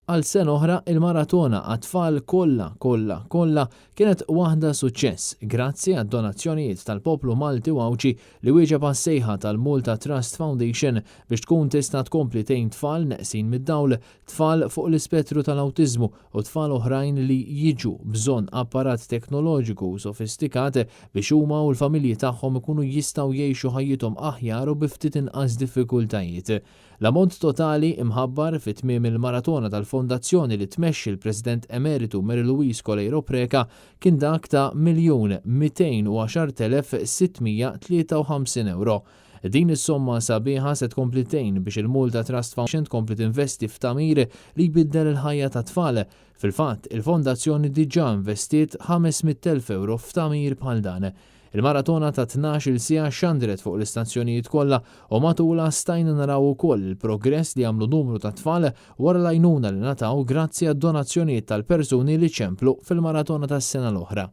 Għal sena oħra, il-maratona għat-tfal kollha, kollha, kollha kienet waħda suċċess grazzi għad-donazzjonijiet tal-poplu Malti u Għawdxi li wieġeb għas-sejħa tal-Malta Trust Foundation biex tkun tista' tkompli tgħin tfal neqsin mid-dawl, tfal fuq l-ispettru tal-awtiżmu u tfal oħrajn li jiġu bżonn apparat teknoloġiku u sofistikat biex huma u l-familji tagħhom ikunu jistgħu jgħixu ħajjithom aħjar u bi ftit inqas diffikultajiet. L-ammont totali imħabbar fi tmiem il-maratona tal-Fondazzjoni li tmexxi l-President Emeritu Mary Louise Coleiro Preca kien dak ta' 1,210,653 ewro. Din is-somma sabiħa se tkompli tgħin biex il-Malta Trust Foundation tkompli tinvesti f'tagħmir li jbiddel il-ħajja tat-tfal. Fil-fatt, il-fondazzjoni diġà investiet 500,000 ewro f'tagħmir bħal dan. Il-maratona ta' 12-il siegħa xandret fuq l-istazzjonijiet kollha u matulha stajna naraw ukoll il-progress li għamlu numru ta' tfal wara l-għajnuna li ngħataw grazzi għad-donazzjonijiet tal-persuni li ċemplu fil-maratona tas-sena l-oħra.